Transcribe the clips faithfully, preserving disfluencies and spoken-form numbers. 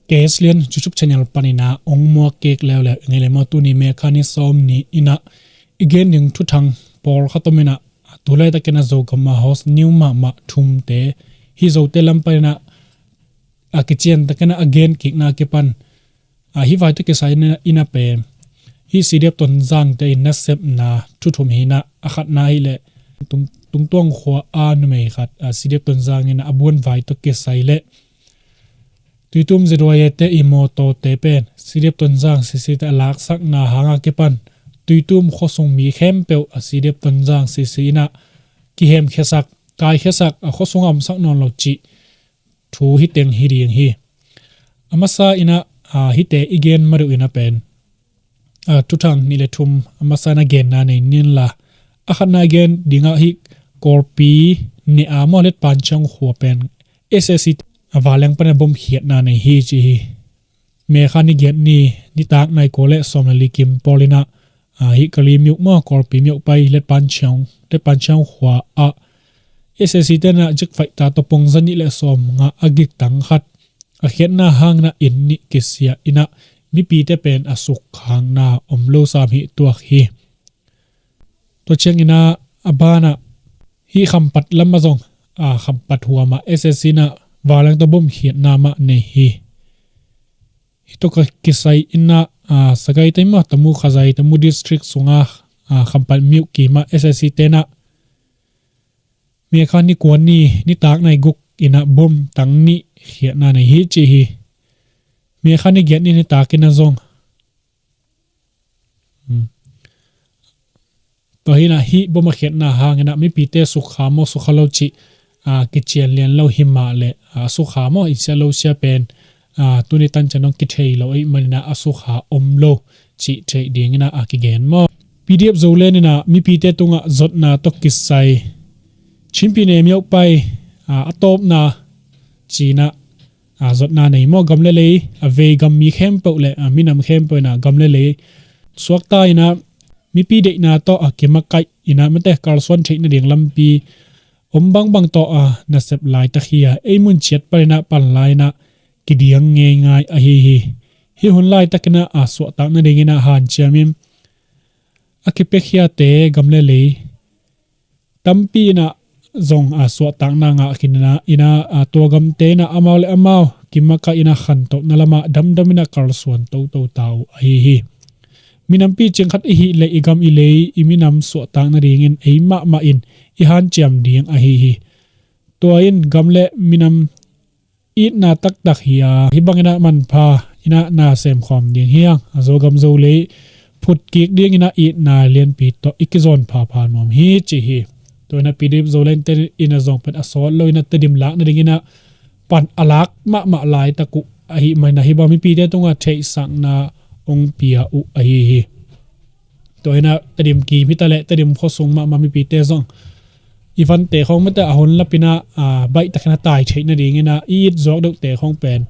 K S Lian YouTube channel panin ah ong muak kik leuleu ing ei le maw. Tuni May kha ni sawm ni in ah i gen ding thuthang pawlkhat om in ah, tu laitakin ah Zogam ah hot news mahmah thumte, hih Zote lam panin ah a kician takin ah a gen kikna kipan, a, hih vai tawh kisai in ah pen hih C D F Tonzangte in nasepna thuthum hi in ah, a khatna hi leh Tung, Tungtuang khua a numei khat, a, C D F Tonzang in ah a buan vai tawh kisai leh Tuitum Zeduaye te i mawtawte pen C D F Tonzang C C te a laksakna hanga kipan Tuitum khuasung mi khempeuh a C D F Tonzang C C in ah kihemkhiasak, kaikhiasak, a khuasung a omsak nawn lo cih thu hi teng hi ding hi. A masa in ah, a, hihte i gen ma deuh in ah pen, a, thuthang nih le thum a masa in ah genna nei ning la, a khatna i gen ding ah hih Kawlpi ne a maw, Letpanchiang khua pen S A C a vanleng panin ah bom khiatna nei hi ci hi. May kha ni giat ni, nitak nai kua le sawm le li kim pawl in ah, a, hih Kali myok maw, Kawlpi myok pai Letpanchiang, Letpanchiang khua ah S A C te in ah jet fighter tawh pong za nih le sawm nga a gik tang khat a khiatna hangin ah inn nih kisia in ah mipite pen a sukkhakna om lo sam hi tuak hi. Tua ciangin ah a ban ah hih Khampat lam ah zong, a, Khampat huam ah S A C in ah vanleng tawh bom khiatna mah nei hi. Hih tawh ka kisai in ah, a, Sagaing te maw, Tamu Khazai, Tamu District sungah, a, Khampat myok kim ah S A C te in ah May kha ni kua ni, nitak nai guk in ah bom tang nih khiatna nei hi ci hi. May kha ni giat ni, nitak in ah zong, hmm, tua hi in ah hih bom a khiatna hangin ah mipite sukha maw, sukha lo cih, a, kician lian lo hi mah leh, a, sukha maw, i sia lo sia pen, a, tuni tan ciang dong kithei lo ahih manin ah a sukha om lo cih theih dingin ah a kigen maw. P D F Zoland in ah mipite tungah zotna tawh kisai, Chinpi ne myok pai, a, a tawpna ci in ah, a, zotna nei maw, gam le lei, a, vei gam mi khempeuh le, a, minam khempeuh in ah gam le lei suakta in ah mipi deihna tawh, a, kimakaih in ah mate kalsuan theih nading lampi om bangbang tawh, a, nasep laitak hi a, ei mun ciat panin ah pan lai in ah kidiang ngeingai ahi hi. Hih hun laitakin ah, a, suahtak nadingin ah hanciam in a kipiakhiate gam le lei tampi in ah zong, a, suahtakna ngah khin in ah, in ah, a, tua gamte in ah amau le amau kimakaih in ah khantohna lamah damdam in ah kalsuan toto ta uh ahi hi. Minampi cing khat i hih leh i gam i lei i minam suahtak nadingin ei mahmah in i hanciam ding ahi hi. Tua in gam le minam itna taktak hi a, hih bangin ah manpha in ah na semkhawm ding hi hang. A, Zogam Zolei phut kik dingin ah itna lianpi tawh i kizawn phapha nuam hi ci hi. Tua in ah P D F Zoland te in ah zong pen a sawt lo in ah Tedim lak nadingin ah pan a lak mahmah laitak uh ahih manin ah hih bang mipite tungah theihsakna ong pia uh ahi hi. Tua in ah Tedim kim hi ta leh Tedim khuasung mahmah mipite zong i vante khawng mate a hun lapin ah, a, baihtakin a tai theih nadingin ah i it zuak deuhte khawng pen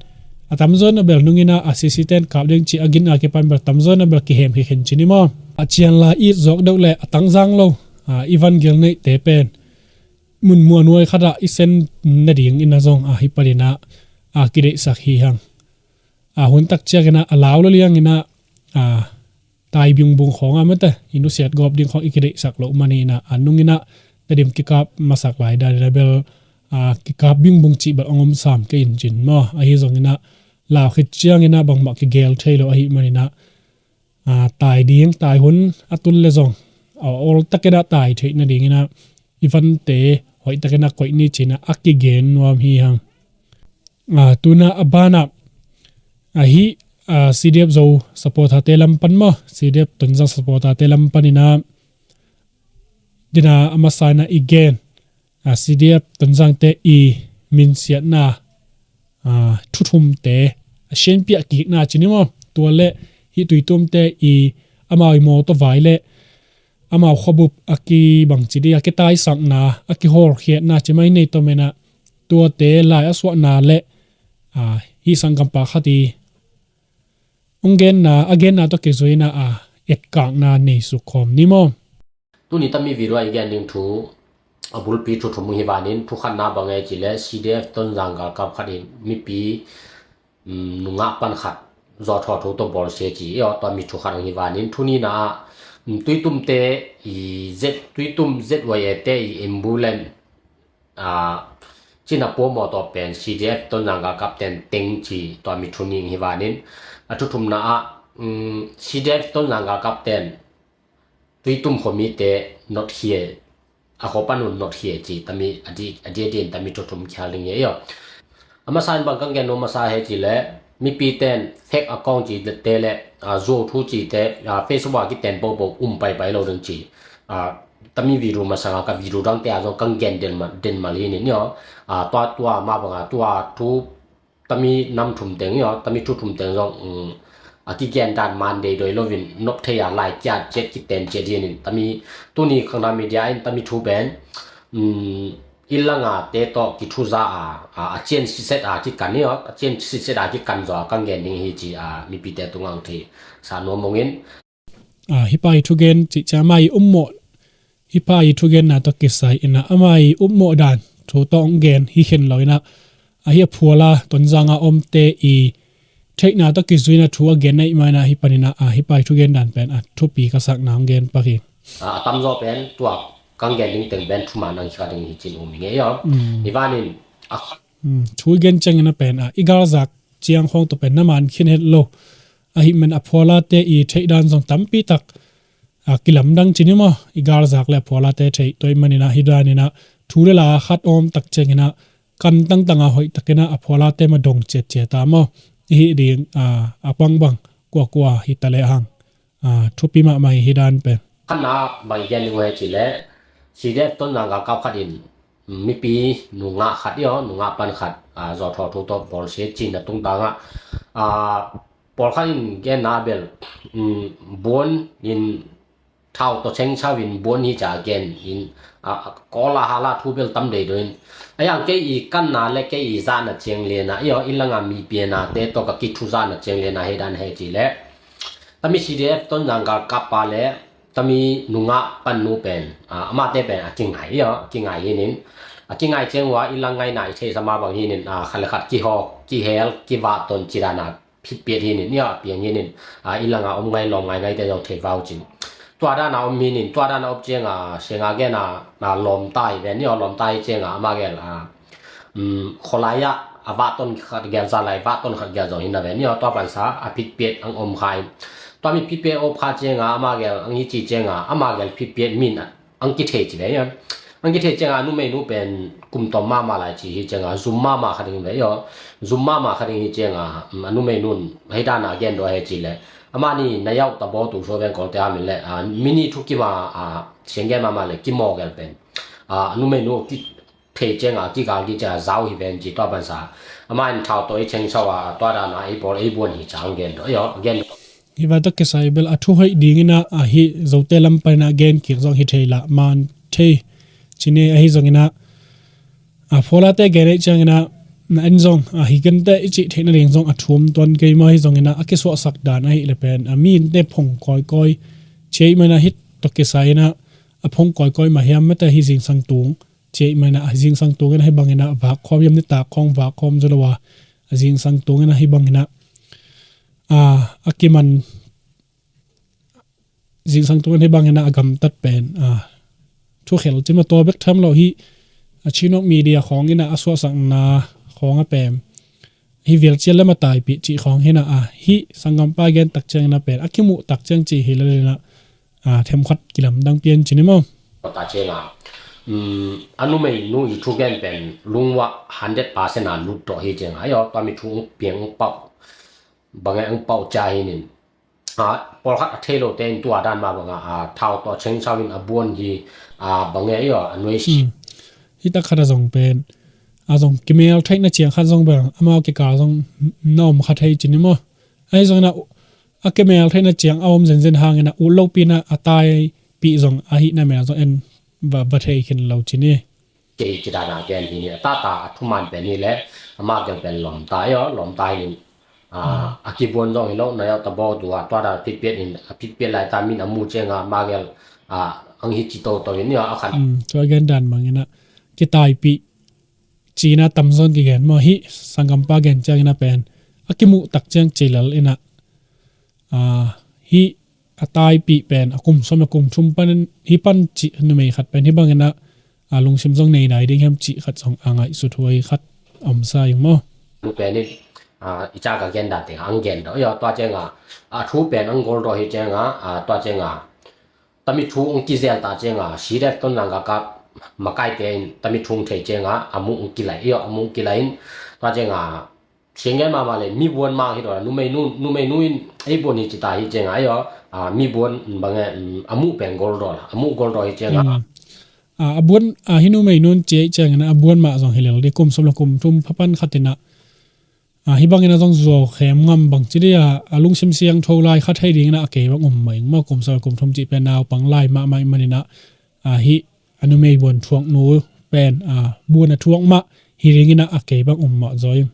a tamzaw in ah bel nungin ah a C C ten kap ding cih a gin a kipan bel tamzaw in ah bel kihem hi khin ci ni maw. A cian lai i it zuak deuh le a tangzang lo, a, i van gil neihte pen mun muanhuai khat ah i sen nadingin ah zong, a, hih panin ah, a, kideihsak hi hang. A, hun tak ciangin ah a lau lo liangin ah, a, tai bingbung khawng ah mate i nusiat gawp ding khawng i kideihsak loh manin ah a nungin ah Tedim kikap masak lai dan in ah bel, a, kikap bingbung cih bel ong om sam kei in cin maw. Ahi zongin ah lau khit ciangin ah bangmah kigel thei lo ahih manin ah, a, tai ding, tai hun a tul le zong a, awltakin ah tai theih nadingin ah i vante hoihtakin ah koih ni ci in ah a kigen nuam hi hang. A, tu in ah a ban ah, a, hih, a, C D F Zo supporter te lam pan maw, C D F Tonzang supporter te lam panin ah, dina a masa in ah i gen, a, C D F Tonzang te i minsiatna, a, thuthumte a sianpiah kikna ci ni maw. Tua le hih Tuitumte i amau i mawtaw vai le amau khuabup a kibangci ding a kitaisakna, a kihawlkhiatna ci mai nei tawm in ah, tuate lai a suahna le, a, hih sanggampa khat i ong genna, a genna tawh kizui in ah, a, etkakna nei sukkhawm ni maw. Tuni tami video ah i gen ding thu a bulpi thu thum hi vanin, thu khatna bang e ci le C D F Tonzang galkap khat in mipi nungah pan khat zawthaw thu tawh bawlsia ci, tua mi thu khat ang hi vanin, thu nihna ah tuitumte i Z, tuitum Z Y A te i ambulance cina puamawh tawh pen C D F Tonzang galkapten teng ci, tua mi thu nih hi vanin, a thu thumna ah C D F Tonzang galkapten tuitum khuamite notkhia, a khuapan un notkhia ci, tami a di a din tami thu thum khial ding hi a. A masa in bang kang gen nuam masa he ci le, mipi ten fake account ci te le zuau thu ci te Facebook a kiten popo um paipai lo ding ci. Tami video masanga ka video dangte a zong kang gen den mal hi nin tua tua ma banga tua thu tami nam thum teng io, tami thu thum teng zong a kigen dan man dei doi lovin nop thei a lai kiat ciat kiten ciat hi nin, tami tuni khangna media in tami thu pen inn langa te tawh kithuza a a cian siset a kikan io, a cian siset a kikan zaw a kang gen ding hi ci a mipite tungang thei sa nuam mongin. Hipa i thugen cih ciang ama i ummawh, hipa i thugenna tawh kisai inah ama i ummawh dan thu tawh hong gen hi khin lo inah, ahi a phuala Tonzanga omte i theihna tawh kizuina thu a gen aih ma inah hi paninah hipa i thugen dan pen a thupi ka sakna hong gen pak hi. A tamzaw pen tua kang gen ding teng pen thuman ang kha ding hi cin um hi ngei aw. Hi vanin a thu i gen ciangin a pen a i galzak ciang khawng tawh pen na man khin het lo. Ahi man a phualate i theih dan zong tampi tak a kilamdang cin hi maw? I galzak le a phualate theih tua i maninah hi daninah thu le la khat awm tak cianginah kan tangtanga hoih takinah a phualate ma dong ciatciat a maw? I hih ding a pangbang kuakua hi ta le hang thupi mahmah hi hi dan pen. Khatna bang i gen ding uh he ci le, C D F Tonzang galkap khat in mipi nungah khat io, nungah pan khat zawthaw thu tawh bawlsia cina tungtangah pawlkhat in genna bel buan in thau tawh cheng sau in buan hi ca gen in, kawl a hala thu bel tam dei do in, a yang kei i kanna le kei i zahna ciang liana io, i langa mi piana te tawh ka kithu zahna ciang liana he dan he ci le, tami C D F Tonzang galkap pa le tami nungah pannu pen amate pen a kingai io, a kingai hinin, a kingai ciang ua i lang ngaina i theihsa ma bang hinin, khat le khat kihawk kihel kivahton ci dana phitpiat hinin io, a piang hinin, i langa om ngai lawm ngaingaite zong thei vau cin. Tua dana om hinin, tua dana om cianga senga gena lawmta hi ven io, lawmta hi cianga ama gel kholai ah a vahton khat gel, zalai vahton khat gel zong hina ven io, tua pansa a phitpiat ang om kha in. Tua mi phitpiat om kha cianga ama gel ang hi ci cianga ama gel phitpiat min ang kithei ci ve io. Ang kithei cianga a numeinu pen kum tawm mama lai ci hi cianga zum mama kha ding ve io. Zum mama kha ding hi cianga a numeinun hei dana gen dua he ci le, amani na yauh ta baw tu so veng kawlte a min le mini thu kima a sianggen mama le kimaw gel pen a numeinu ki thei cianga kigal ki cianga zau hi ven ci tua pansa. Ama in thau tawh i cheng sau a tua dana ei bawl ei buan hi cang gen dua io, gen. Hi vai tawh kisai bel a thu hoih dinginah ahi zote lam paninah gen kik zong hi thei lah man thei cine ahi zonginah a phualate gen aih cianginah na en zong ahi kente i cih theihna ding zong a thum tuan kei maw hi zonginah a kisuahsak dan ahi le pen a mi inte phong kawikawi ciai manah hi tawh kisai inah a phong kawikawi mah hiam mate hi zingsang tung ciai manah a zingsang tungin ahi banginah vak khawm hiam nitak khawng vak khawm zu lo a a zingsang tungin ahi banginah a kiman zingsang tungin hi bangin a gamtat pen a thukhel cin ma tua bek tham lo hi. A Chinok media khawngin a suahsakna khawng a pem hi vialcian le mataipih cih khawng hina a hi sanggampa gen tak ciangin a pen a kimuh tak ciang cih hi lalina a themkhat kilamdang pian cin hi maw? Kawta cianga a numeinu i thugen pen lungwah hundred percent a lut tawh hi cianga ayo tua mi thu piang pau bange ang pau cia hinin. Pawlkhat a thei lote in tua dan mah banga a thau tawh cheng sau in a buan hi. Bange i aw a nuai si. Hi tak khat a zong pen a zong kimel theihna ciang khat zong bel amau kikal zong na om kha thei cin i maw? Ahi zongin a kimel theihna ciang a om zenzen hangin a ut lopi in a taipih zong a hihna mel zong en va thei khin lo cin i. Kei cidana gen hi ni a tata a thuman pen hi le ama gel pen lawmta i aw lawmta hi nin. A kibuan zong hi lo na yau ta baw tua tua dan phitpiat in a phitpiat lai ta min a mu cianga ma gel a ang hi ci toto in i aw a khan. Tua gen dan bangin a kitaipih cina tamzawn kigen maw hi sanggampa gen ciangin a pen a kimuh tak ciang ci lel in ah, a, hih a taipih pen a kum sawm le kum thum pan hih pan cih numei khat pen hih bangin ah, a, lungsim zong nei nai ding hiam cih khat zong a ngaihsut huai khat a om sa ing maw? Thu pen in, a, i cak a gen dan teng ang gen dawh, tua ciang a, a thu pen ang gol dawh hi ciang a, a, tua ciang a, tami thu ang kizel ta ciang a, C D F Tonzang galkap makaite in tami thu ang thei ciang a, a muh ang kilai, io, a muh ang kilai in, tua ciang a, siang gen mahmah le, mi buan mah hi dawh, numei nu, numei nu in, ei buan hi ci ta hi ciang a, io, a, mi buan, bang e, mm, a muh pen gol dawh, a muh gol dawh hi ciang a. Mm. A, a buan, a, hi numei nun ci ei ciang in a buan mah zong hi lel di, kum sawm le kum thum pha pan khat in ah, a, hih bangin a zong zuau khem ngam bang ci di a, a lungsim siangtho lai kha thei dingin a kei bang um mah ing maw, kum sawm kum thum cih pen naupang lai mahmah ih manin a, a, hih a numei buan thuak nu pen, a, buan a thuak mah hi dingin a kei bang um mah zaw ing.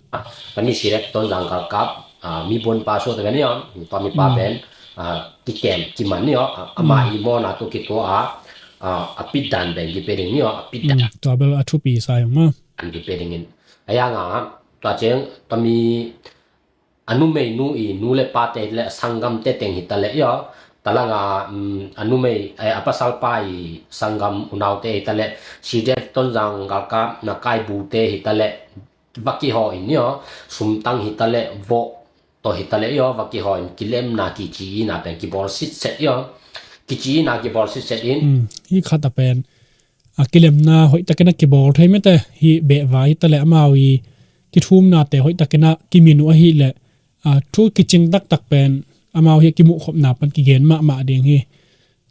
Tami C D F Tonzang galkap, a, mi buan pa suak ta pen io, tami pa pen, a, kikem kiman io, a, ama i mawna tu kitua a, a, a pit dan pen kipia ding io, a pit dan. Mm, tua bel a thupi sa ing maw? An kipia dingin. A yang a, tua ciang, tami a numei nu i nu le pate le a sanggamte teng hi ta le io. Talang a, mm, a numei, eh, a pasal pa i sanggam unaute hi ta le, C D F Tonzang galkap na kaibute hi ta le, va kihaw in io, sumtang hi ta le, vawh tawh hi ta le io, va kihaw in kilemna kici ina pen kibawl sitset io. Kici ina kibawl sitset in. Mm, hih khat a pen a kilemna hoih takin a kibawl thei mete hi, behva hi ta le amau i kithumnate hoih takin a kimin uh ahih le, a, thu kicing taktak pen amau hi a kimuhkhopna pan kigen mahmah ding hi.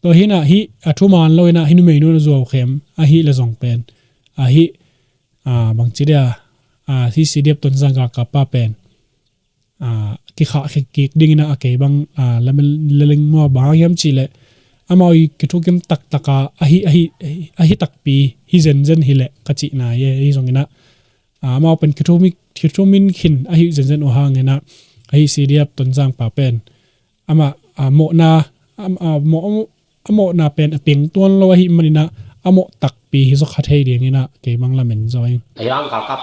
Tua hi in a hih a thuman lo in a hih numei nun a zuau khem ahih le zong pen, a, hih, a, bang ci dia, a, hih C D F Tonzang galkap pa pen, a, kikhah kik dingin a kei bang, a, lamen leleng maw, bang hang hiam cih leh amau i kithukim taktak a, ahi, ahi, ahi takpi hi zenzen hi leh ka cihna hi, ahi zongin a, a, amau pen kithumi, kithumin khin ahi zenzen uh hangin a, ahi C D F Tonzang pa pen amah, a, mawhna, a, a, mawh, a mawhna pen a peng tuan lo ahih manin a, a mawh takpi hi zaw kha thei dingin a kei bang lamen zaw ing. A yang galkap,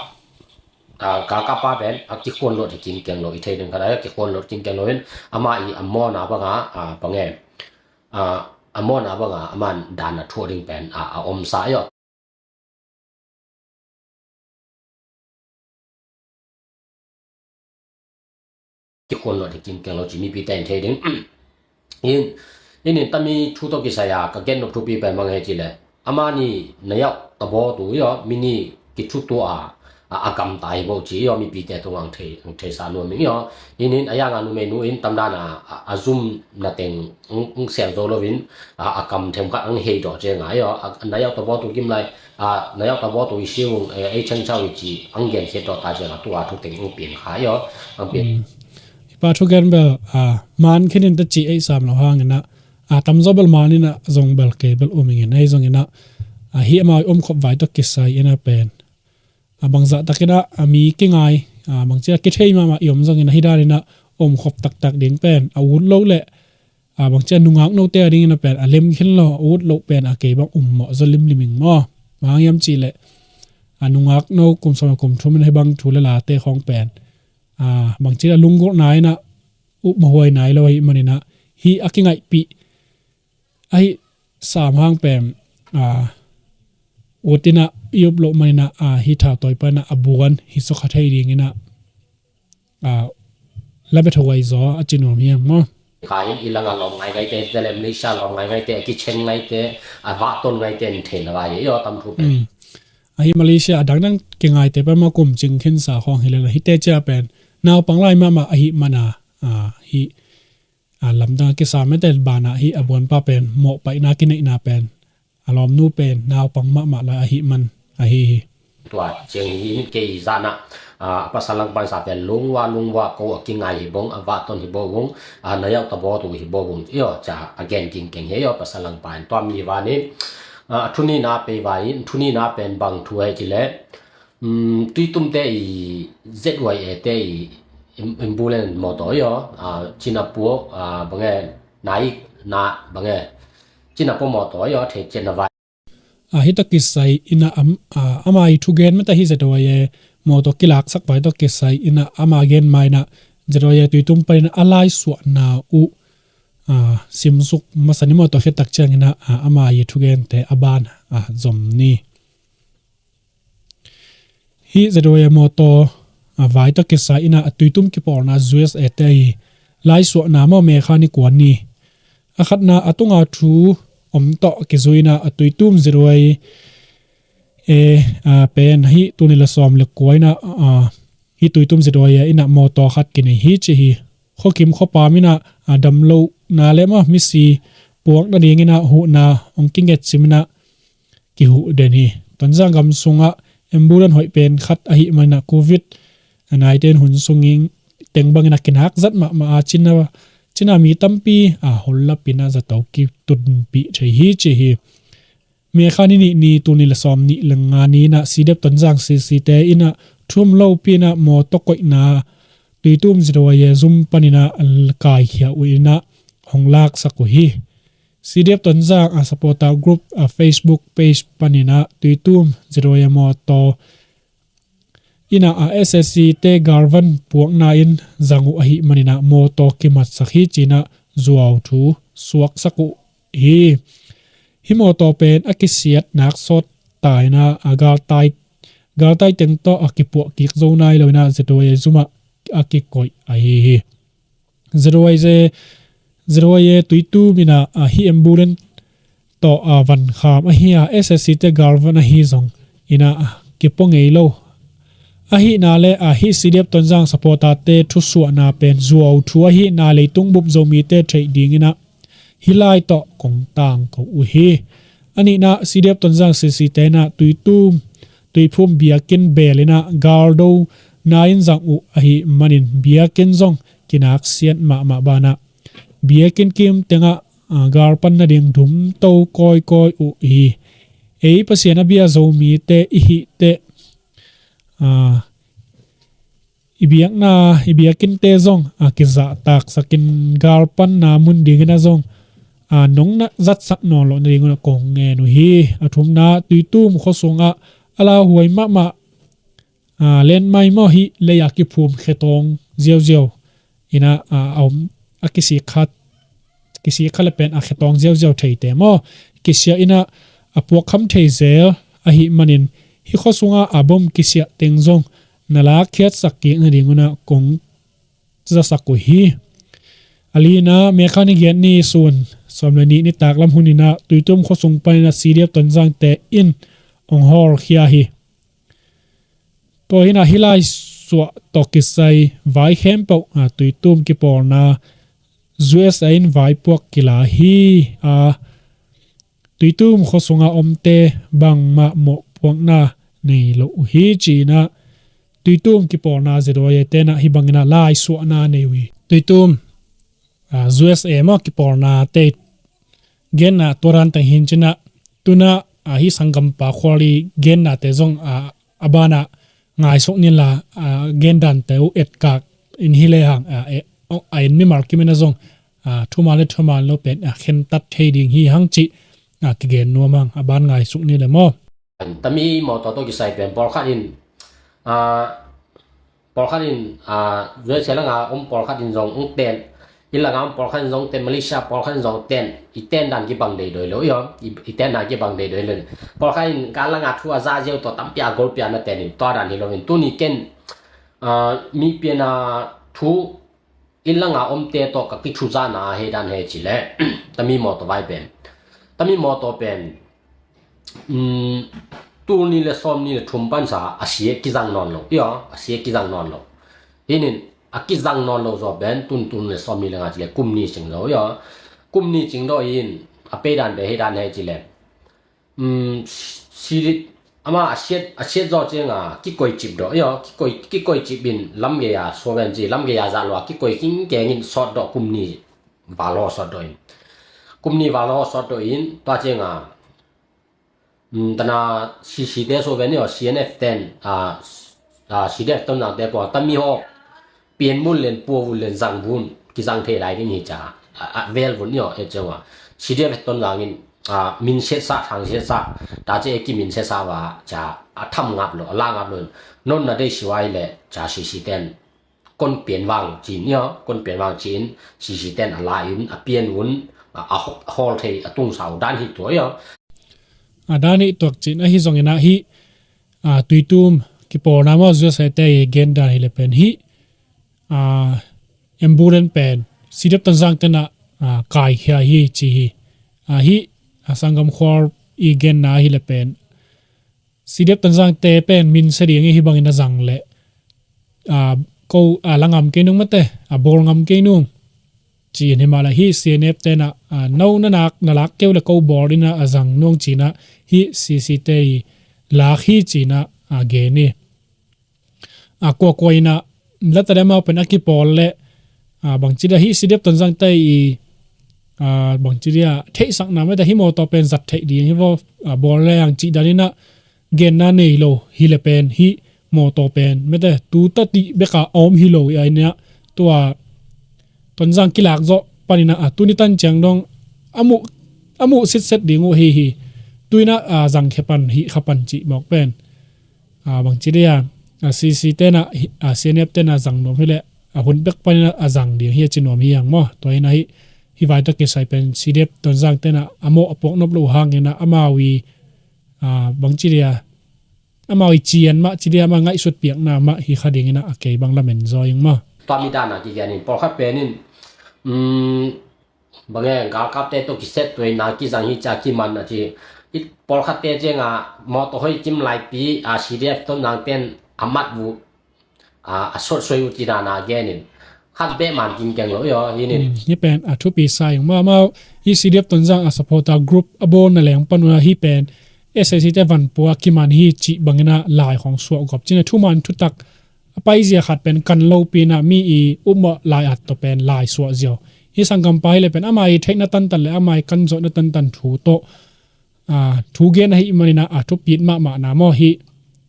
a, galkap pa pen a kikhuan lot hi kingkeng lo, i thei ding khat a kikhuan lot kingkeng lo in, ama i a mawhna bang a, a, bang e, a, a mawhna bang a aman dan a thuah ding pen a, a om sa io. Kikhuan lo ding kingkeng lo ci mipite in thei ding. In, in, in tami thu tawh kisai a ka gen nop thupi pen bang e ci leh, amah ni na yauh tabaw tu io, mi ni kithutuah a, a, a gamta hi bo ci io, mipite tungah ang thei, ang theisa nuam ing io. In, in, a yang a numei nu in tamdan a, a, a zum na teng ang, ang sel zo lo in, a, a kam them khat ang hei dawh ciang a io, a, na yauh tabaw tu kim lai, a, na yauh tabaw tu i si ung, e, ei cheng chau i ci, ang gen khiat dawh ta ciang a tua thu teng ang piang kha io, ang piang. Mm. Hi pa thu gen bel, a, man khin in ta ci ei sam lo hangin a, a, tamzaw bel man in a zong bel kei bel um ing in, ahi zongin a, a, hi amau i omkhop vai tawh kisai in a pen, a, bangzah takin a, a, mi kingai, a, bangci a kithei mahmah i om zongin a, hi danin a omkhop taktak ding pen a ut lo leh, a, bangci a nungak note a dingin a pen a lem khin lo, a ut lo pen a kei bang um mawh zaw limlim ing maw. Bang hang hiam cih leh, a, nungak no kum sawm kum thum in a hi bang thu le late khawng pen, a, bangci a lunggulhna in a upmawh huai nai lo ahih manin a, hi a kingaihpih ahi sam hang pen, a, ut in a i up loh manin a, a, hi thautawi pan a, a buan hi zaw kha thei dingin a, a, la bia tho huai zaw a ci nuam hiam maw? Ka in i lang a lawm ngaingaite, hi ta leh Malaysia lawm ngaingaite, a kicheng ngaite, a vahton ngaite in theihna vai io, tam thu pen. Mm. Ahi Malaysia a dangdang kingaite pen maw, kum cing khinsa khawng hi leh, hite cia pen naupang lai mahmah ahih man a, a, hi, a, lamdang a kisa mete banah hi a buanpa pen mawhpaihna kineihna pen a lawmnu pen naupang mahmah lai ahih man ahi hi. Tua ciang hi in kei zahna, a, a pasal langpan sa pen lungwa lungwa ko a kingai hi bong, a vahton hi bo bong, a, na yauh tabaw tu hi bo bong io, ca a gen kingkeng hi io, pasal langpan tua mi vanin, a, thu nihna pei vai in, thu nihna pen bang thu ahi ci leh, um, Tuitumte i Z Y A te i im-, ambulance mawtaw io, a, cina puak, a, bang e, nai, na, bang e, cina puak mawtaw io, thei cian na vai. A, hi tawh kisai in a am-, a, ama i thugen mete hi Z Y A mawtaw kilaksak vai tawh kisai in a ama gen ma in a, Z Y A Tuitum panin a laisuahna uh, ah, simsuk masa ni maw, tua khit tak ciangin ah, ah, ama i thugente a ban, ah, zom ni. Hih Z Y A mawtaw, ah, vai tawh kisai in ah a Tuitum kipawlna U S A te ahi laisuahna maw, May kha ni kua ni. A khatna a tunga thu om tawh kizui in ah a Tuitum Z Y A, eh, ah, pen hih tul nih le sawm le kua in ah, ah, hih Tuitum Z Y A in ah mawtaw khat kinei hi ci hi. Khuakim khuapam in ah, ah, damlohna le maw, misi puak nadingin ah huhna hong kingetsim in ah kihuh den hi. Tonzang gam sungah ambulance hoih pen khat ahih manin ah Covid nineteen hun sungin teng bangin ah kinak zat mahmah a, cina, cina mi tampi, ah, hol lapin ah zato kitunpih thei hi ci hi. May kha ni nih ni, tul nih le sawm nih le nga ni in ah C D F Tonzang C C te in ah thu om lopi in ah mawtaw koihna Tuitum Z Y A zum panin ah kaikhia uh in ah hong laksak uh hi. C D F Tonzang a supporter group a Facebook page panin ah Tuitum Z Y A mawtaw in ah a S A C te galvan puakna in zang uh ahih manin ah mawtaw kimatsak hi ci in ah zuau thu suaksak uh hi. Hih mawtaw pen a kisiat nak sawt ta in ah a galtai, galtai teng tawh a kipuah kik zo nai lo in ah Z Y A zum ah a kikoih ahi hi. Z Y A, Z Y A Tuitum in ah, ah, hih ambulance tawh, ah, van kham ahi a, S S C te galvan ahi zong in ah, ah, kipua ngei lo. Ahihna le, ah, hih C D F Tonzang supporter te thusuahna pen zuau thu ahihna leitung bup Zomite theih dingin ah hih lai tawh kong tangko uh hi. A nihna, C D F Tonzang C C te in ah Tuitum, Tuiphum biakinn beel in ah galdona in zang uh ahih manin biakinn zong kinaksiat mahmah banah biakinn kim tengah, ah, galpan nading dumto kawikawi uh hi. Ei Pasian a bia Zomite i hih teh, ah, i biakna, i biakinnte zong, ah, kizahtaksakin galpanna mun dingin ah zong, ah, nong na zatsak nawn loh nadingun ah kong ngen uh hi. A thumna, Tuitum khua sungah a lauhuai mahmah, ah, lenmai maw, hih lei-a kiphum khetawng ziauziau in ah, ah, a om, a kisikhat, kisikha le pen a khetawng ziauziau theite maw, kisia in ah a puakkham thei zel ahih manin hih khua sungah a bom kisiah teng zong na lakkhiatsak kik nadingun ah kong zasak uh hi. A lina, May kha ni giat ni sun sawm le nih nitaklam hun in ah Tuitum khua sung panin ah C D F Tonzangte in hong hawlkhia hi. Tua hi in ah hih laisuah tawh kisai vai khempeuh, ah, Tuitum kipawlna U S A in vaipuak kila hi. Ah, Tuitum khua sunga omte bangmah mawhpuakna nei lo uh hi ci in ah Tuitum kipawlna Z Y A te in ah hih bangin ah laisuahna nei uh hi. Tuitum, ah, U S A maw kipawlnate genna tua dan teng hi in ci in ah, tu in ah, ah, hih sanggampa Khuali gennate zong, ah, a banah ngaisuk ni la, ah, gendante uh etkak in hi le hang, ah, eh, oh, a en mimal kim in ah zong, ah, thuman le thuman lo pen, ah, khentat thei ding hi hang cih, ah, kigen nuam hang, a ban ngaisuk ni le maw. Tami mawtaw tawh kisai pen pawlkhat in, ah, pawlkhat in, ah, U S A langa om pawlkhat in zong hong ten, i langa om pawlkhat in zong ten, Malaysia pawlkhat in zong ten, i ten dan kibang deidoi lo, i om, i, i ten dan kibang deidoi lo. Pawlkhat in ka langa thu a za ziau tawh tampi a golpi a na ten in tua dan hi lo in. Tuni ken, ah, mi pian a thu i langa omte tawh ka kithuzana a hei dan hei ci le, tami mawtaw vai pen. Tami mawtaw pen, um, tul nih le sawm nih le thum pansa a sia kizang nawn lo. Ia, a sia kizang nawn lo. Hinin, a kizang nawn lo zaw pen, tun tul nih le sawm nih le nga ci le kum nih cing zaw. Ia, kum nih cing daw in, a pei dan pen hei dan hei ci le. Um, si, ama a siat, a siat zaw cianga, kikoi cip daw. Ia, kikoi, kikoi cip in, lam gei a, suaven ci, lam gei a zah lua, kikoi king keng in sawt daw kum nih val haw sawt daw in. Kum nih val haw sawt daw in, tua cianga, um, tana C C te so ve ni aw, C N F ten, ah, ah, C D F Tonzang te pua, tami haw, pian mun len, pua vun len, zang vun, kizang thei lai ding hi ca, ah, ah, vel vun ni aw, he ciang a. C D F Tonzang in, ah, min siat sa, thang siat sa, ta ce e ki min siat sa va, ca, a tham ngap lo, a la ngap lo, non na dei siwa hi le, ca C C ten. kon pian vang ci-in, io, kon pian vang ci-in, C C ten a la-in, a pian un, a, a ho-, a hawl thei, a tungsa uh dan hi tua, io. A dan hi tuak ci-in, ahi zongin ah hih, a, tuitum, kipawlna maw, U S A te i gen dan hi le pen hih, a, ambulance pen, C D F Tonzang ten ah, a, kaikhia hi, ci hi. A, hih, a, Sanggamkhual i genna hi le pen, C D F Tonzang te pen min sia ding hi bangin a zang leh, a, ko, a, la ngam kei nung mate, a, bawl ngam kei nung. Ci-in hi mah leh hih C N F ten ah, a, no na nak, na lak keu leh ko bawl in ah a zang nung ci-in ah hih C C te i lak hi ci-in ah, a, gen hi. A, kuakua in ah, la ta leh amau pen a kipawl leh, a, bangci dia hih C D F Tonzang te i, a, bangci dia theihsakna mate hih mawtaw pen zat theih ding hi vaw, a, bawl leh ang cih dan in ah genna nei lo hi le pen hih mawtaw pen mate tu ta tih bek a om hi lo hi a in ah tua Tonzang kilak zawh panin ah, a, tuni tan ciang dong a muh, a muh sitset ding uh hi hi. Tu in ah, a, zang khe pan, hih kha pan cih mawk pen. A, bangci dia, a, C C ten ah, hi, a, C N F ten ah zang nuam hi leh, a, hun bek panin ah a zang ding hi a ci nuam hi hang maw. Tua hi in ah hih, hih vai tawh kisai pen C D F Tonzang ten ah a mawh a puak nop loh hangin ah amau i, a, bangci dia, amau i cian mah, ci dia amau ngaihsut piakna mah hi kha dingin ah a kei bang lamen zaw ing maw. Tua mi dan a kigen in, pawlkhat pen in, um, bang e, galkapte tawh kiset tuaina kizang hi cia kiman a ci. I pawlkhatte ciang a mawtaw hoi kim laipi, a, C D F Tonzang ten a mat uh, a, a sotsuai uh ci dan a gen in. Khat beh man kim keng lo, io, hi in. Hmm, hih pen a thupi sa ing maw, amau hih C D F Tonzang a supporter group a bawlna leng pan un ah hih pen S A C te van pua kiman hi cih bangin ah lai khawng suah gawp ci-in ah thuman thutak a paizia khat pen kan lopi in ah mi i upmawh lai at tawh pen lai suah ziau. Hih sanggampa hi le pen ama i theihna tantan leh ama i kanzawhna tantan thu tawh, a, thu gen ahih manin ah, a, thupit mahmahna maw hih,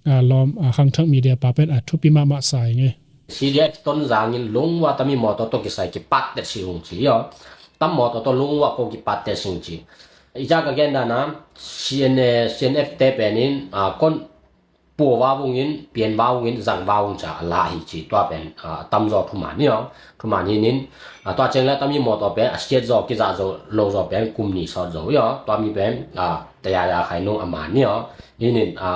a, lawm, a, Khangthak Media pa pen, a, thupi mahmah sa ing e. C D F Tonzang in Lungwa tami mawtaw tawh kisai kipat tet si ung ci, io. Tam mawtaw tawh Lungwa ko kipat tet si ung ci. I cia ka gen dan a, C N A, C N F te pen in, a, kon pua vavungin, pian vavungin, zang vavung cia a la hi ci, tua pen, a, tamzaw thuman hi, io. Thuman hi in, a, tua ciang leh tami mawtaw pen a siat zaw, kizah zaw, lo zaw pen kum nih sawt zaw, io. Tua mi pen, a, tayaya khai nung a man hi, io. Hi in, a,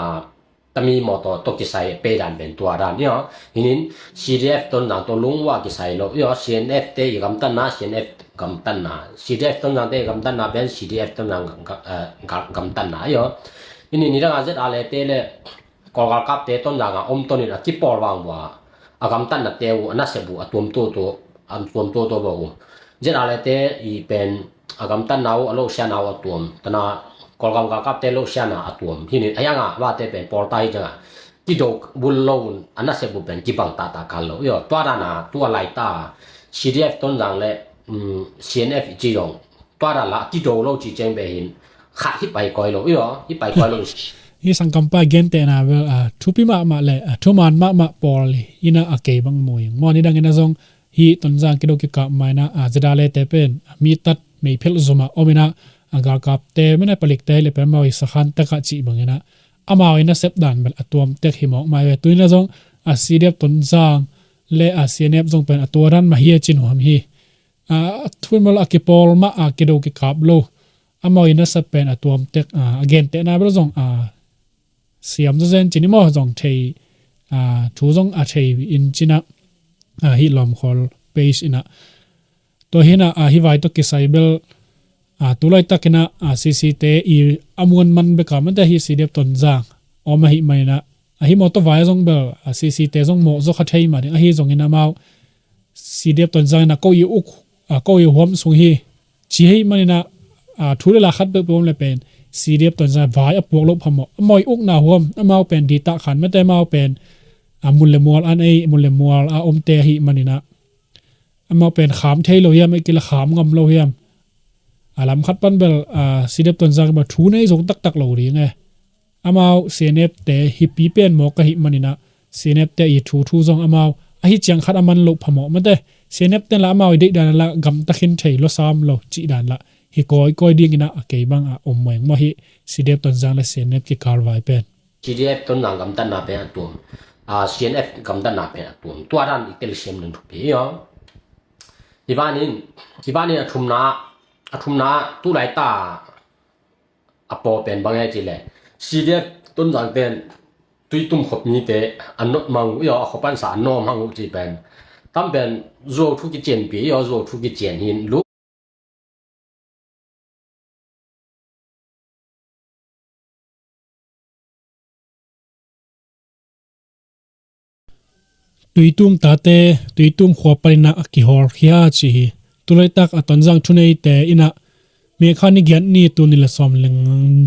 tami mawtaw tawh kisai pei dan pen tua dan, io. Hi in C D F Tonzang tawh Lungwa kisai lo, io. C N F te i gamtatna, C N F gamtatna. C D F Tonzang te i gamtatna pen C D F Tonzang ga-, ga-, a, ga-, gamtatna, io. Hi in nidang a Z R A te leh Kawlgalkapte Tonzang a om ton in a kipawl vang vua, a gamtatnate uh, a nasep uh, a tuam tuamtuam, a tuam tuamtuam bawk uh. Z R A te i pen a gamtatna uh, a lohsiatna uh a tuam. Tana Kawlgam galkapte lohsiatna a tuam. Hi in a hiang a vate pen pawlta hi ciang a kido bul lo un, a nasep uh pen kibang tahtah kal lo. Io, tua dan a, tua laita C D F Tonzang leh, um, C N F i ci zong tua dan la kido lo ci ciang beh hi in khat hi pai koi lo, io, hi pai koi lo. Hi sangkampa gentehna bel, a, thupi mahmah leh, a, thuman mahmah pawl hi in a, a kei bang mu ing. Maw nidang in a zong hi Tonzang kido kikap ma in a, a, Z R A te pen, a, mi tat meiphelh zom a om in a, a, galkapte, mene palikte hi leh pen amau i sakhan tak a cih bang in a, amau i nasep dan bel a tuam tek hi mawk mai ve. Tu in a zong, a, C D F Tonzang leh, a, C N F zong pen a tua dan mah hi a ci nuam hi. A, thu in bel a kipawl mah, a, kido kikap lo. Amau i nasep pen a tuam tek, a, a gentehna bel zong, a, siam zawzen ci ni maw zong thei, a, thu zong a thei in ci in a, a, hi lawmkhawl page in a. Tua hi in a, a, hi vai tawh kisai bel, a, tu laitak in a, a, C C te i a muan man bek a mate hi C D F Tonzang om ahih man in a, a hi mawtaw vai zong bel, a, C C te zong mawh zaw kha thei mah ding. Ahi zongin amau C D F Tonzang in a ko i uk, a, ko i huam sung hi ci ahih man in a, a, thu leh la khat peuhpeuh om leh pen C D F Tonzang vai a puak loh phamawh. Amau i ukna huam, amau pen ditah khan mate amau pen, a, mun leh mual an ei, mun leh mual a omte ahih man in a, amau pen kham thei lo hiam, ei kila kham ngam lo hiam. A lam khat pan bel, a, C D F Tonzang bel thu nei zo taktak lo ding e. Amau C N F te hi pi pen mawk ahih man in a, C N F te i thu thu zong amau ahi ciang khat a man loh phamawh mate. C N F ten la amau i deih dan la gamta khin thei lo sam lo cih dan la hi kawikawi ding in a, a kei bang a om mawk ing maw hi C D F Tonzang leh C N F kikal vai pen. C D F Tonzang gamtatna pen a tuam. a, C N F gamtatna pen a tuam. Tua dan i telsiam ding thupi hi aw. Hi banin, hi banin a thumna, a thumna tu laita a paw pen bang e ci le, C D F Tonzang ten Tuitum khuapite a nop mang uh i aw, a khuapansa a nop mang uh ci pen. Tam pen zuau thu kicianpi i aw, zuau thu kician hin lu Tuitum tate, Tuitum khua panin ah a kihawlkhia ci hi. Tulaitak a Tonzang thuneite in ah May kha ni giat ni, tul nih le sawm le,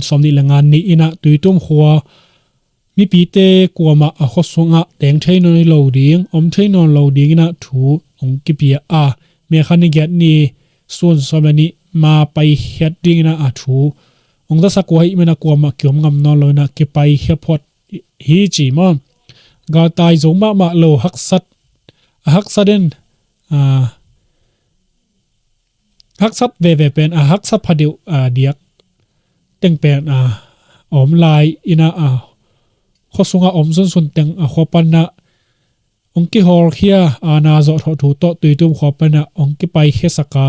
sawmnih le nga ni in ah Tuitum khua mipite kuamah a khua sungah teng thei nawn lo ding, om thei nawn lo ding in ah thu hong kipia a, May kha ni giat ni, sun sawm le nih ma paikhiat ding in ah a thu hong zasak uh ahih manin ah kuamah kiom ngam nawn lo in ah kipaikhiat phot hi ci maw. Galtai zo mahmah lo, haksat, a haksat in, a, haksat veve pen a haksa phadeuh, a, diak teng pen, a, a om lai in ah, a, khua sungah om sunsun teng a khua pan ah hong kihawlkhia, a, na zawh thawh thu tawh Tuitum khua pan ah hong kipaikhiasak a,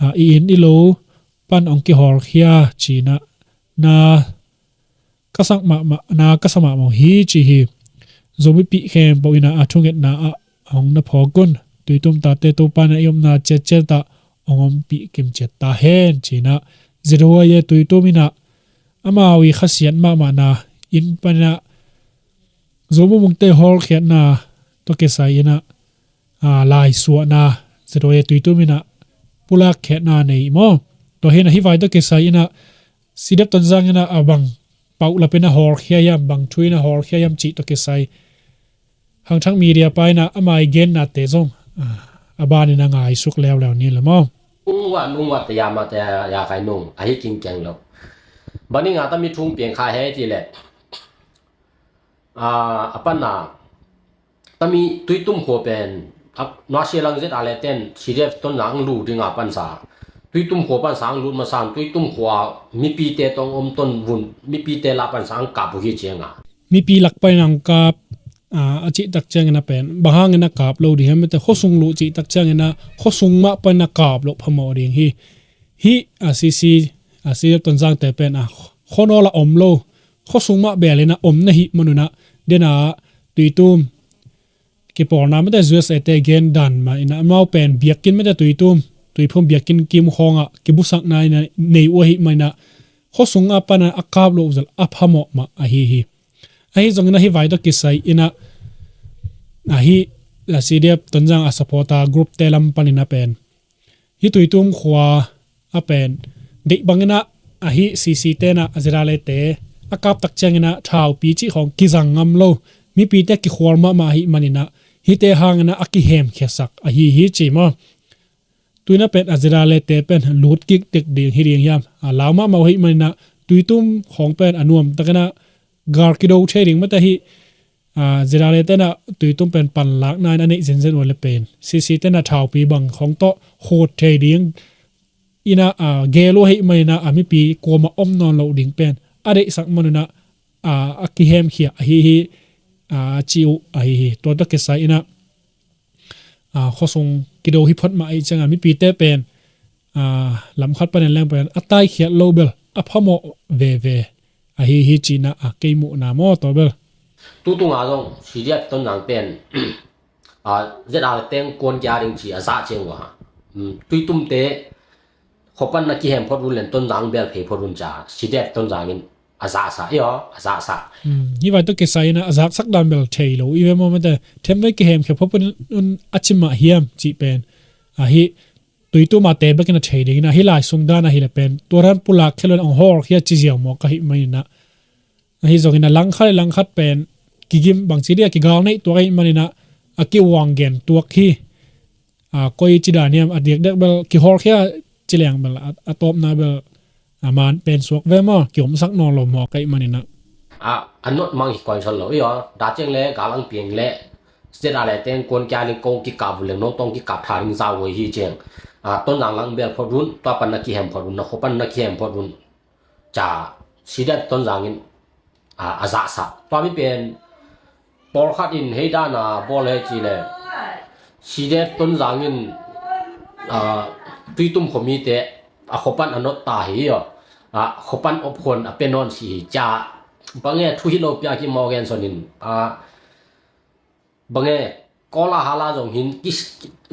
a, i inn i lo pan hong kihawlkhia ci in ah na ka sak mahmah, na ka sa mahmah hi ci hi. Zomi pih khempeuh in ah a thungetna ah hong na phawk un. Tuitum tate Topa in ah i omna ciatciat ah hong ompih kimciat ta hen ci in ah Z O A Tuitum in ah amau i khasiat mahmahna inn pan ah Zomi Mungte hawlkhiatna tawh kisai in ah, a, laisuahna Z O A Tuitum in ah pulakkhiatna nei maw. Tua hi in ah hih vai tawh kisai in ah C D F Tonzang in ah a bang paulap in ah hawlkhia hiam, bang thu in ah hawlkhia hiam cih tawh kisai Hangthang Media pa in ah ama i gennate zong, a, a ban in ah ngaisuk leuleu ni le maw. Lungwat, lungwat te ya ma te ya kai nung ahi kingkiang lo. Bani nga tami thung piang kha he ti le. A, a pan a tami Tuitum khua pen a, nuasia lang Z R A ten C D F Tonzang lu ding a pansa. Tuitum khua pansa ang lut masa, Tuitum khua mipite tawh om ton vun, mipite la pansa ang kap uh hi ciang a. Mipi lak pan ang kap, a, a cih tak ciangin a pen bang hangin a kap lo ding hiam, mite khua sung luh cih tak ciangin a khua sung mah pan a kap loh phamawh ding hi. Hih, a, C C, a, C D F Tonzang te pen a khua nawl a om lo, khua sung mah bel in a om na hih manun ah den a Tuitum kipawlna mite U S A te gen dan mah in ah amau pen biakinn mite Tuitum, Tuiphum biakinn kim khawng ah kibusakna in ah nei uh ahih man in ah khua sung a pan a kap loh uh zel a phamawh mah ahi hi. Ahi zongin ah hih vai tawh kisai in ah, a, hih, a, C D F Tonzang a supporter group te lam pan in a pen hih Tuitum khua a pen deih bangin ah, a, hih C C te in ah a Z R A te a kap tak ciangin ah thaupi cih khawng kizang ngam lo, mipite kikhual mahmah ahih man in ah hihte hangin ah a kihemkhiasak ahi hi ci maw. Tu in a pen a Z R A te pen lut kik tek ding hi ding hiam, a, lau mahmah uh ahih man in ah Tuitum khawng pen a nuam takin ah gal kido thei ding mate hi. A, Z R A te in ah Tuitum pen panlakna in a neih zenzen uh le pen C C te in ah thaupi bang khawng tawh khut thei ding in ah, a, gel uh ahih man in ah a mipi kuamah om nawn loh ding pen a deihsak manun ah, a, a kihemkhia ahi hi, a, ci uh ahi hi. Tua tawh kisai in ah, a, khua sung kido hi phot mah ahih ciang a mipite pen, a, lam khat panin leng pen a taikhiat lo bel a phamawh veve ahi hi ci in ah, a, kei muhna maw tua bel. Tutung a zong C D F Tonzang pen, a, Z R A teng kuan kia ding ci a zah ciang uh a. Um, Tuitum te khua pan na kihem phot un len Tonzang bel phei phot un ca C D F Tonzang in a zahsa i aw, a zahsa. Hmm, hih vai tawh kisai in ah a zaksak dan bel thei lo i ve maw mate, them vei kihemkhia phot un a ci mah hiam cih pen. A, hih Tuitum a te bekin a thei ding in ah hih lai sung dan ahi le pen tua dan pulak khia lo in ah hong hawlkhia ci ziau maw ka hih man in ah. Ahi zongin ah langkhat le langkhat pen kigim bang ci dih a kigal neih tuak ahih man in ah a kiuang gen tuak hi. A, koi ci dan hiam, a diakdiak bel kihawlkhia ci leng bel a, a tawpna bel a man pen suak ve maw, kiomsak nawn lo maw ka hih man in ah. A, a nop mang hi koi sal lo i aw, dah ciang le gal ang piang le Z R A teng kuan kia ding kong kikap uh leng nong tawh kikap tha ding zau uh hi ciang. A, Tonzang lang bel phot un, tua pan na kihem phot un, na khua pan na kihem phot un ca C D F Tonzang in, a, a zahsa. Tua mi pen Pawlkhat in hei dana bawl hei ci le, CDF Tonzang in, ah, Tuitum khuamite a khuapan a not ta hi aw. Ah, khuapan opkhuan a pe nawn si hi cia. Bange thu hi lo pia ki maw gen son in, ah, bange Kawla hala zong hin ki,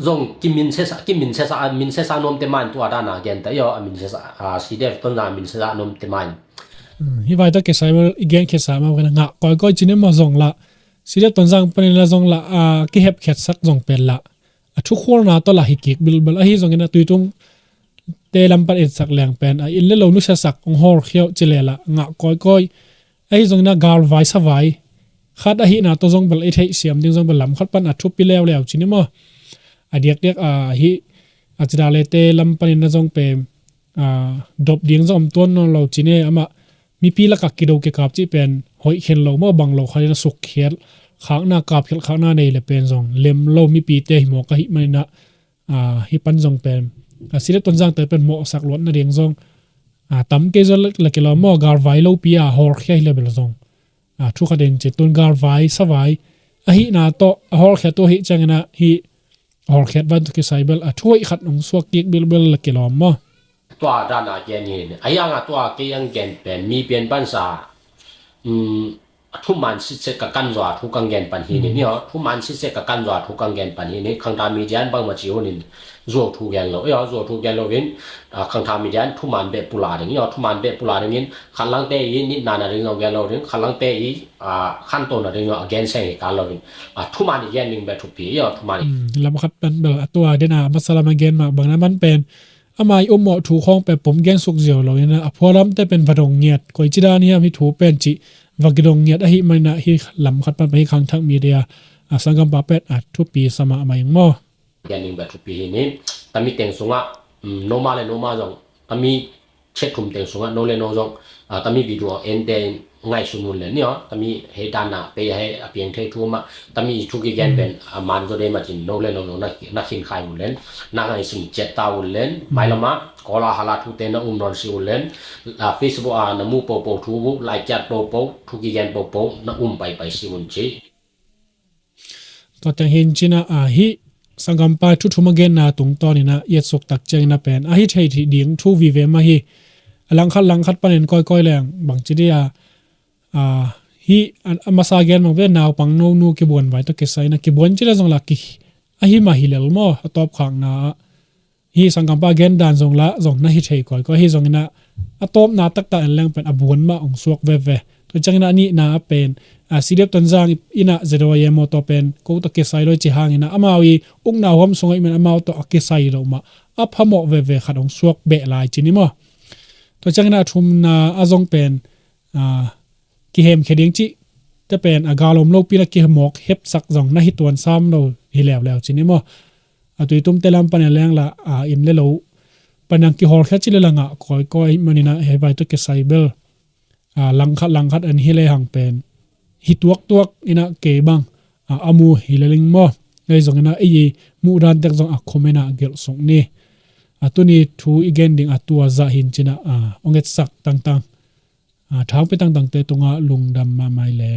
zong kiminsesa, kiminsesa, a minsesa nomte main tua dana gen ta i aw, a minsesa, ah, CDF Tonzang a minsesa nomte main. Hmm, hi vai ta ke sai bel i gen ke sa ma ngah kawikawi cine maw zong la. CDF Tonzang panin la zong la, ah, kihepkhiatsak zong pen la. A thukhualna tawh la hi kik bilbel ahi zongin a Tuitum te lam pan etsak leng pen a inn le lo nusiasak hong hawlkhia uh ci le la ngah kawikawi. Ahi zongin a galvai savai khat ahihna tawh zong bel i theih siam ding zong bel lam khat pan a thupi leuleu cine maw. A diakdiak, ah, hi a cida le te lam panin a zong pen, ah, dop ding zong om tuan nawn lo cine amah mipi lakah kido kikap cih pen hoih khen lo maw, bang lo khat in a sukkhiat khakna, kapkhiat khakna nei le pen zong lem lo mipite hi mawk ahih manin ah, ah, hi pan zong pen, ah, CDF Tonzangte pen mawhsak luat nading zong, ah, tam kei zaw la kilawm maw, galvai lopi a hawlkhia hi le bel zong, ah, thu khat in ci tun galvai savai ahihna tawh a hawlkhia tawh hi ciangin ah hi hawlkhiat van tawh kisai bel a thu hoih khat hong suak kik bilbel la kilawm maw. Tua dana gen hi ni. A hianga tua kei ang gen pen mi pian pansa, um, a thuman sitset ka kan zaw a thu kang gen pan hi ni, ni aw. Thuman sitset ka kan zaw a thu kang gen pan hi ni. Khangtha media in bangmah ci hunin zuau thu gen lo i aw, zuau thu gen lo in, ah, Khangtha media in thuman beh pula ding i aw, thuman beh pula ding in khanlangte i nitna na ding zong gen lo ding, khanlangte i, ah, khanto na ding zong a gen seng hi kan lo in, ah, thuman i gen ding beh thupi i aw, thuman i. Hmm, lam khat pan bel a tua den a masa lam a gen mah bang na man pen ama i ummawh thu khawng pen pom gen suk ziau lo in a phualamte pen va dong ngiat, koi ci dan hiam hi thu pen cih va kidong ngiat ahih manin ah hi lam khat pan pen hi Khangthak media, ah, sanggampa pen a thupi sa mahmah ing maw. Gen ding beh thupi hi ni. Tami teng sungah, um, noma le noma zong, tami chet thum teng sungah no le no zong, ah, tami video ente in ngaihsun un len ni aw. Tami hei dana pei a hei a piang thei thu mah, tami thu kigen pen, ah, man zaw dei macin no le no zong na, na khin khai un len, na ngaihsun ciat ta un len, mailamah Kawla hala thute na um nawn si un len, ah, Facebook ah na mu popo thu, like ciat popo, thu kigen popo na um paipai si un ci. Tua teng hin cina, ah, hi sanggampa thu thum a genna tungtawnin ah i et suk tak ciangin a pen a hi thei thei ding thu vive mah hi. A langkhat langkhat panin kawikawi leng bang ci dia, ah, hi a, a masa gen bang ve naupang nonu kibuan vai tawh kisai in a kibuan ci le zong la ki a hi mah hi lel maw a tawpkhakna ah. Hi sanggampa gen dan zong la zong na hi thei kawikawi hi zongin ah a tawpna taktak en leng pen a buan mah hong suak veve. Tua ciangin ah a nihna a pen, ah, CDF Tonzang in ah Z Y M aw tawh pen ko tawh kisai lo i ci hangin ah amau i ukna huam sungah i men amau tawh a kisai lo mah a phamawh veve khat hong suak beh lai ci ni maw. Tua ciangin ah a thumna a zong pen, ah, kihemkhia ding cih te pen a gal om lopi in a kimawk hepsak zong na hi tuan sam lo hi leuleu ci ni maw. A Tuitumte lam pan en leng la, a, inn le lo pan ang kihawlkhia ci le la ngah kawikawi ahih manin ah hei vai tawh kisai bel, a, langkhat langkhat an hi le hang pen hi tuaktuak in ah kei bang, a, a mu hi le ling maw. Ei zongin ah ei muh dan tek zong a comment ah gelh suk ni. A tuni thu i gen ding a tua zah hin cin ah, a, hong etsak tangtang, a, thangpi tangtangte tungah lungdam mahmah i le.